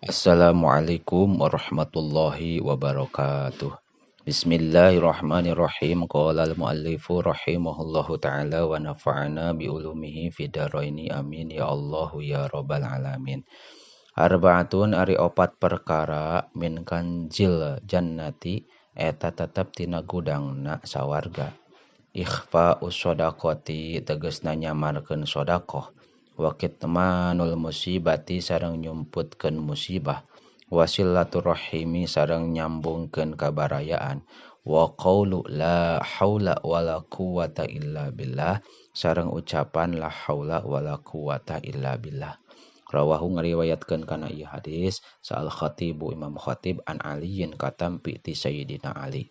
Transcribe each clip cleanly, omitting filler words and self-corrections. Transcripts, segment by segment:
Assalamualaikum warahmatullahi wabarakatuh. Bismillahirrahmanirrahim. Qala al-muallifu rahimahullahu ta'ala wa nafa'ana bi ulumihi fid dharaini amin ya Allahu ya rabbal alamin. Arba'atun ari opat perkara min kanjil jannati eta tetep tina gudangna sawarga. Ikhfa'us shadaqati tegasna nyamarkeun sedekah. Wa kitmanul musibati sareng nyumputkeun musibah, wasilaturrahimi sareng nyambungkeun kabarayaan, wa qaulu la haula wala quwata illa billah sareng ucapan la haula wala quwata illa billah. Rawahu ngariwayatkeun kana ieu hadis Sa'al Khatibu Imam Khatib an Aliyin katampi ti Sayyidina Ali.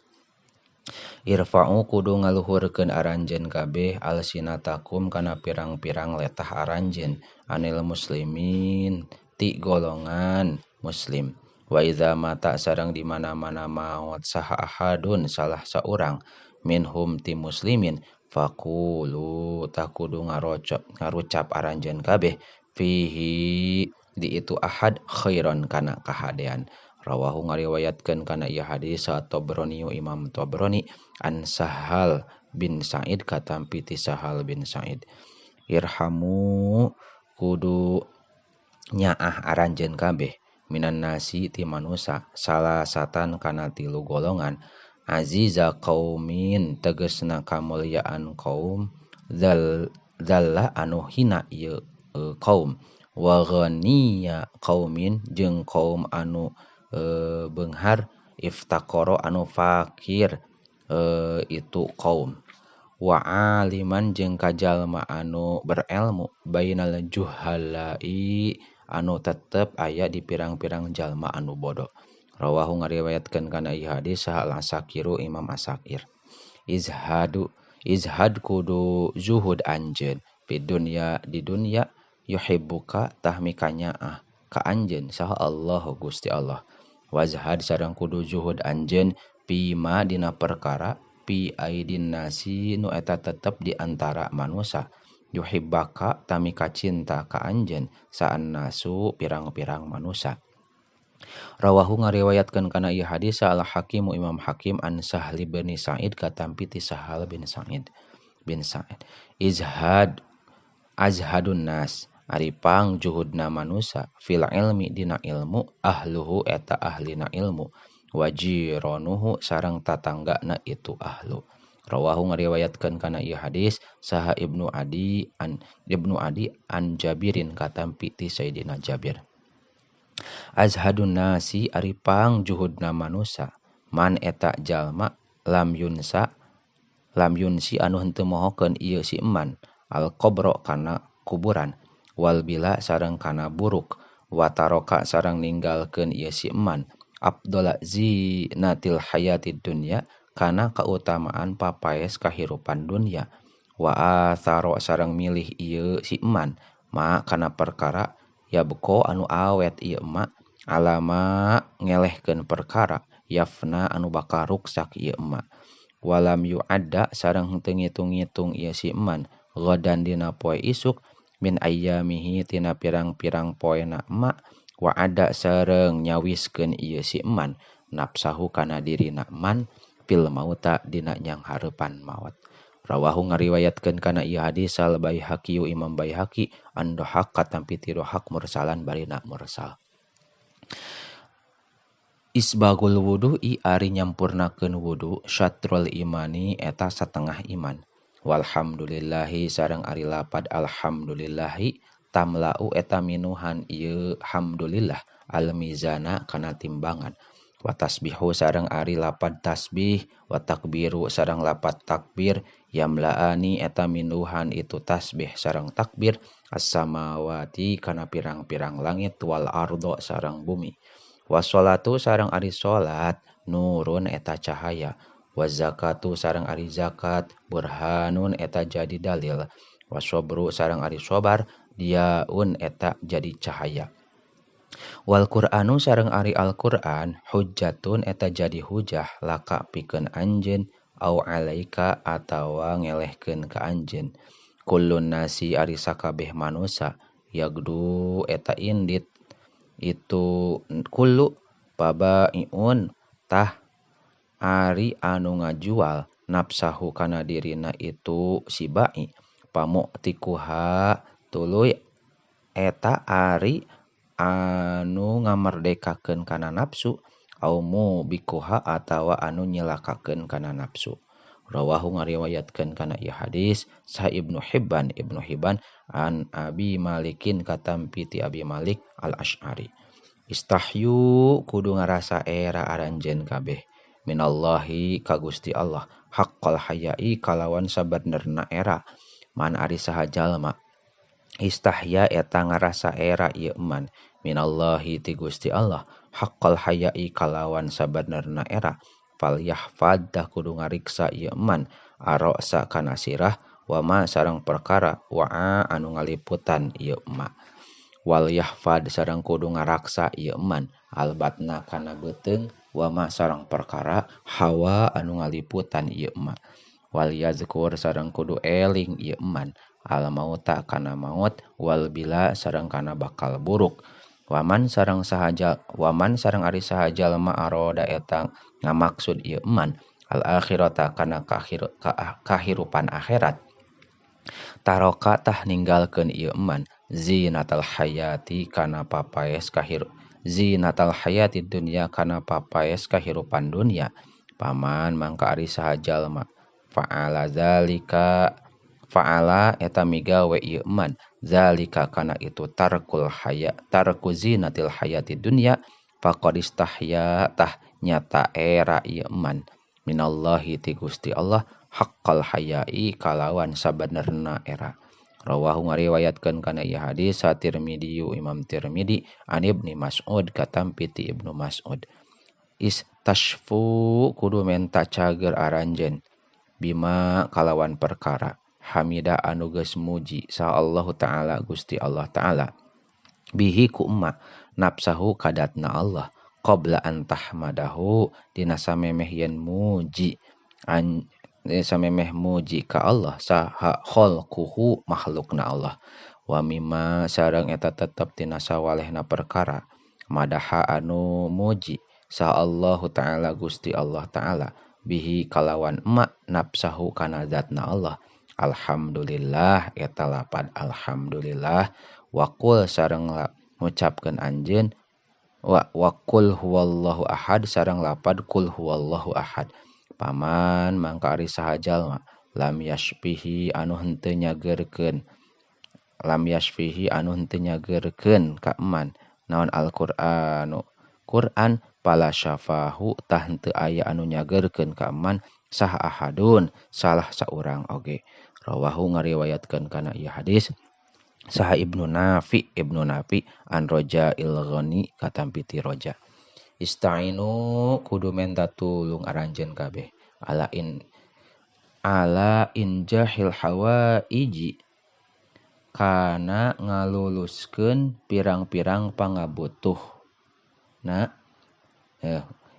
Irfa'u kudu ngaluhurkeun aranjeun kabeh alsinatakum kana pirang-pirang letah aranjeun anil muslimin ti golongan muslim. Wa idza mata sareng di mana-mana maot saha ahadun salah saurang minhum ti muslimin faqulu tah kudu ngarucap aranjeun kabeh fihi di itu ahad khairan kana kahadean. Rawahu ngariwayatkeun kana ieu hadis Tabrani Imam Tabrani an Sahal bin Sa'id katampi ti Sahal bin Sa'id. Irhamu kudu nyaah aranjeun kabeh minan nasi ti manusa salasatan kana tilu golongan aziza qaumin tegasna kamulyaan kaum dzalla anu hina ieu kaum wa ghaniya qaumin jeung kaum anu beunghar iftakoro anu fakir itu kaum wa aliman jeung kajalma anu berilmu bainal juhalai anu tetep aya di pirang-pirang jalma anu bodoh. Rawahu ngariwayatkeun kana ieu hadis Sahal Asakiru Imam Asakir. Izhad kudu zuhud anjeun fi dunya di dunya yuhibbuka tahmikanya ah ka anjeun saha Allah Gusti Allah. Wazhad sareng kudu zuhud anjeun pima dina perkara pi aidin nasi nu eta tetep di antara manusa yuhibbaka tami kacinta ka anjeun saan nasu pirang-pirang manusa. Rawahu ngariwayatkeun kana ieu hadis Al Hakim Imam Hakim an Sahal bin Sa'id katampi ti Sahal bin Sa'id bin Sa'id. Izhad azhadun nas ari pang juhudna manusa fil ilmi dina ilmu ahluhu eta ahlina ilmu wajironuhu sareng tatanggana itu ahlu. Rawahu ngariwayatkeun kana ieu hadis saha Ibnu Adi an Jabirin katampi ti Sayyidina Jabir. Azhadun nasi ari pang juhudna manusa man eta jalma lam yunsi anu henteu mohokeun ieu si eman al qabra kana kuburan wal bila sareng kana buruk wataroka sareng ninggalkeun ieu si eman abdola zinatil hayatid dunya kana kautamaan papaes kahirupan dunya wa atharo sareng milih ieu si eman ma kana perkara yabko anu awet ieu ma alama ngelehkeun perkara yafna anu bakal ruksak ieu ma walam yu'adda sareng henteu ngitung-ngitung ieu si eman ghadan dina poe isuk min ayyamihi tina pirang-pirang poena ma wa ada sareng nyawiskeun ieu si eman nafsahu kana dirina man fil mauta dina nyang hareupan maot. Rawahu ngariwayatkeun kana ieu hadis Al Baihaqi Imam Baihaqi an Dhahak katampi ti Dhahak mursalan barina mursal. Isbagul wudu'i ari nyampurnakeun wudu syatrul imani eta satengah iman. Walhamdulillahi sareng ari lapad alhamdulillahi tamla'u eta minuhan ieu hamdulillah almizana kana timbangan. Wa tasbihu sareng ari lapad tasbih wa takbiru sareng lapad takbir yamla'ani eta minuhan itu tasbih sareng takbir as-samawati kana pirang-pirang langit wal ardo sareng bumi. Wa sholatu sareng ari salat nurun eta cahaya. Wa zakatu sareng ari zakat burhanun eta jadi dalil. Wa sabru sareng ari sabar diaun eta jadi cahaya. Wal Qur'anu sareng ari Al-Qur'an hujjatun eta jadi hujah laka pikeun anjeun au alaika atawa ngelehkeun ka anjeun. Kullun nasi ari sakabeh manusa yagdu eta indit itu kullu pabaiun tah ari anu ngajual nafsahu kana dirina itu si bai pamu'tikuha tuluy eta ari anu ngamerdekakeun kana nafsu au mubikuha atawa anu nyelakakeun kana nafsu. Rawahu ngariwayatkeun kana ieu hadis sah Ibnu Hibban Ibnu Hibban an Abi Malikin katampi ti Abi Malik Al-Asy'ari. Istahyu kudu ngarasa era aranjeun kabeh minallahi ka Gusti Allah haqqal hayai kalawan sabenerna era man ari saha jalma istahya eta ngarasa era ieu man minallahi ti Gusti Allah haqqal hayai kalawan sabenerna era fal yahfad tah kudu ngariksa ieu man aroksa kana sirah wa ma sareng perkara wa anu ngaliputan ieu ma wal yahfad sareng kudu ngaraksa ieu man albatna kana beuteung wa ma sareng perkara hawa anu ngaliputan ieu ma wal yazkur sareng kudu eling ieu man al mauta kana maut wal bila sareng kana bakal buruk waman sareng sahaja waman sareng ari saha jalma aroda eta ngamaksud ieu man al akhirata kana kahirupan akhirat taroka tah ninggalkeun ieu man zinatal hayati kana papaes kahir zinatal hayati dunya kana papaes kahirupan dunya paman mangka ari saha jalma fa'ala zalika fa'ala eta migawe ieu man zalika kana itu tarkul haya tarku zinatil hayati dunya faqad istahya tah nyata era ieu man minallahi ti Gusti Allah haqqal hayai kalawan sabenerna era. Rawahu ngariwayatkeun kana ieu hadis sa Tirmidzi Imam Tirmidzi an Ibnu Mas'ud katampi ti Ibnu Mas'ud. Istashfu kudu menta cager aranjeun bima kalawan perkara hamida anu geus muji sa Allah Ta'ala Gusti Allah Ta'ala bihi ku emma nafsahu kadatna Allah qabla an tahmadahu dina samemeh yen muji an samemeh muji ka Allah saha khalquhu makhlukna Allah wa mimma sareng eta tetep tina sawalehna perkara madaha anu muji sa Allah Ta'ala Gusti Allah Ta'ala bihi kalawan emma nafsahu kana zatna Allah. Alhamdulillah eta lapad alhamdulillah waqul sareng ngucapkeun anjeun wa waqul huwallahu ahad sareng lapad kul huwallahu ahad paman mangka ari saha jalma lam yashfihi anu henteu nyageurkeun lam yashfihi anu henteu nyageurkeun ka eman naon Al-Qur'anu Qur'an pala syafahu tah henteu aya anu nyageurkeun ka eman sah ahadun salah saurang oge. Rawahu ngariwayatkeun kana ieu hadis saha Ibnu Nafi Ibnu Nafi an Roja il Ghani katampi ti Roja. Istainu kudu menta tulung aranjeun kabeh ala in ala injahil hawaiji kana ngaluluskeun pirang-pirang pangabutuh. Nah,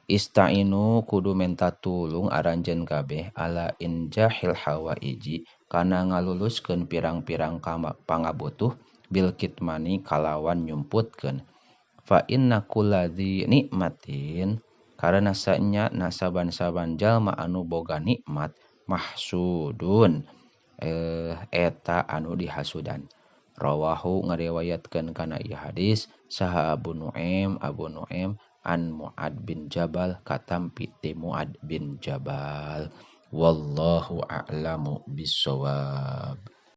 istainu kudu menta tulung aranjeun kabeh ala injahil hawaiji kana ngaluluskeun pirang-pirang pangabutuh bil kitmani kalawan nyumputkeun fa inna kulladzi nikmatin karena sanya nasaban-saban jalma anu boga nikmat mahsudun eta anu dihasudan. Rawahu ngariwayatkeun kana ieu hadis saha Abu Nuaim Abu Nuaim an Mu'ad bin Jabal katampi ti Mu'ad bin Jabal. Wallahu a'lamu bissawab.